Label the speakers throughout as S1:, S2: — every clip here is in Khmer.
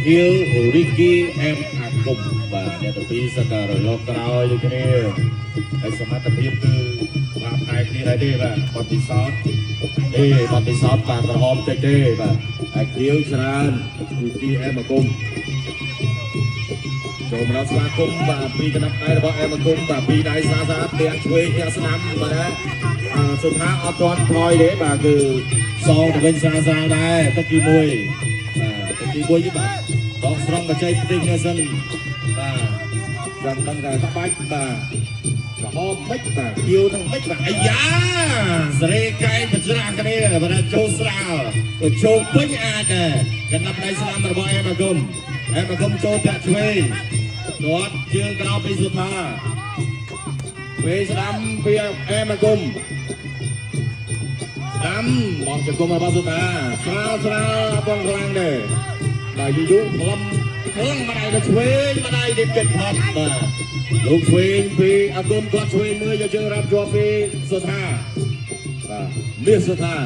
S1: ខៀវរីគីអែមអាគមបាទអ្នកទាំងពីរសឹកតែរលកក្រោយដូចគ្នាហើយសមត្ថភាពគឺបាទផ្នែកគ្នាដែរទេបាទបទពិសោធន៍ទេបទពិសោធន៍បាទក្រហមតិចទេបាទហើយខៀវច្រើនរីគីអែមអាគមចូលមកដល់ស្វាគមន៍បាទពីកណ្ដាប់ដៃរបស់អែមអាគមបាទពីរដៃស្អាតស្អាតធាក់ឆ្វេងធាក់ស្ដាំបាទណាអឺសុថាអត់ទាន់ថយទេបាទគឺសងទៅវិញស្រាលស្រាលដែរទឹកទី1បាទទឹកទី1នេះបាទដកស្រង់បច្ចេកទេសនេះសិនបាទចង់ដឹងថាក្បាច់បាទក្រហមមិនបាទខៀវនឹងមិនបាទអាយ៉ាសេរីកែងបច្រាស់គ្នាបាទចូលស្រាលទៅចូលពេញអាចដែរកណ្ដាប់ដៃស្ដាំរបស់អែមអាគមអែមអាគមចូលធាក់ឆ្វេង គាត់ជើងក្រោមពីសុថាពេលស្ដាំពីអែមអាគមស្ដាំមកជង្គង់របស់សុថាស្រាលស្រាលអត់បងខ្លាំងទេបាទយូរយូរផ្លឹមផ្លឹងម្ដាយទៅឆ្វេងម្ដាយទៀតកិច្ចផុតបាទលោកឆ្វេងពីអាគមគាត់ឆ្វេងមើលយកជើងរាប់ជាប់ពីសុថាបាទមាសសុថា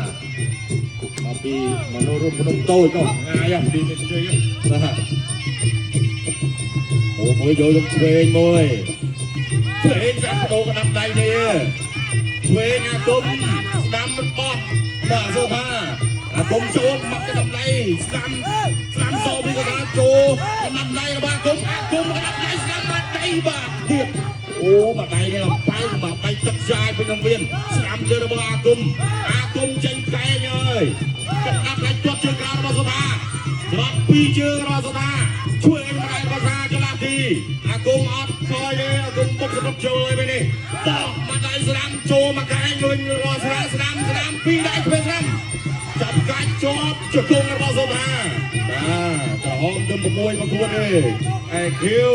S1: មកពីមនោរមភ្នំតូចនោះងាយពីនេះជ័យបាទ អូមួយយកយកឆ្វេងមួយឆ្វេងចាប់បដូរកណ្ដាប់ដៃនេះឆ្វេងអាគុំស្ដាំមិនបោះបាទសូថាអាគុំចូលមកកណ្ដាប់ដៃស្ដាំស្ដាំសោពីកណ្ដាលចូលកណ្ដាប់ដៃរបស់អាគុំអាគុំកណ្ដាប់ដៃស្ដាំបាត់ដៃបាទទៀតអូបាត់ដៃនេះអំប៉ៅបាត់ដៃទឹកចាយពេញក្នុងវៀនស្ដាំជើងរបស់អាគុំអាគុំចេញកែងហើយកណ្ដាប់ដៃទាត់ជើងក្រោមរបស់សូថាច្រត់ពីរជើងរបស់សូថាជួយឲ្យម្ដាយរបស់សាចលាទីអាគុំអត់ថយទេអាគុំបុកសម្រាប់ចូលហើយពេលនេះបោះមកដៃស្ដាំចូលមកកែងវិញរបស់ស្រាស្ដាំស្ដាំពីរដៃឆ្វេងស្ដាំចាប់កាច់ជាប់ជង្គង់របស់សូថាបាទក្រហមទៅ6ប្រកួតទេអេខៀវ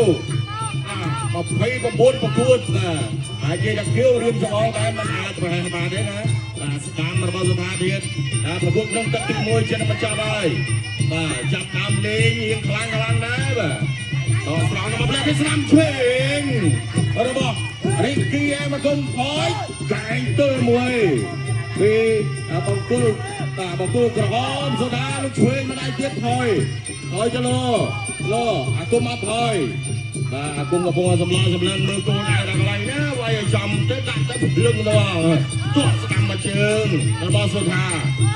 S1: 29ប្រកួតបាទហើយនិយាយថាខៀវរៀមច្អល់តែមិនអាចប្រហែលបានទេណាបាទស្ដាំរបស់សូថាទៀតបាទប្រកួតក្នុងទឹកទី1ជិតបញ្ចប់ហើយបាទចាប់ដើមលេងរៀងខ្លាំងខ្លាំងដែរបាទតស្រង់មកផ្លែពីស្ដាំឆ្វេងរបស់រីគីអែមគុំផយកែងទល់មួយពីបង្គោលបាទបង្គោលក្រហមសូដាលោកឆ្វេងម្ដាយទៀតថយថយចលោលោអាគុំអត់ថយបាទអាគុំកំពុងសម្លសម្លឹងមើលកូនឯដល់កន្លែងណាវាយឲ្យចំទៅដាក់ទៅភ្លឹងទៅទាត់ស្ដាំមកជើងរបស់សូថា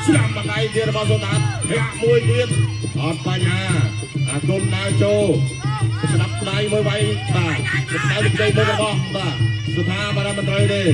S1: ស្ដាំម្ដាយទៀតរបស់សូថាធាក់មួយទៀតអត់បញ្ហាអាគុំដើរចូលស្ដាប់ដៃមួយវាយបាទស្ដាប់ដៃមួយរបស់បាទសូថាបាទមិនត្រូវទេ។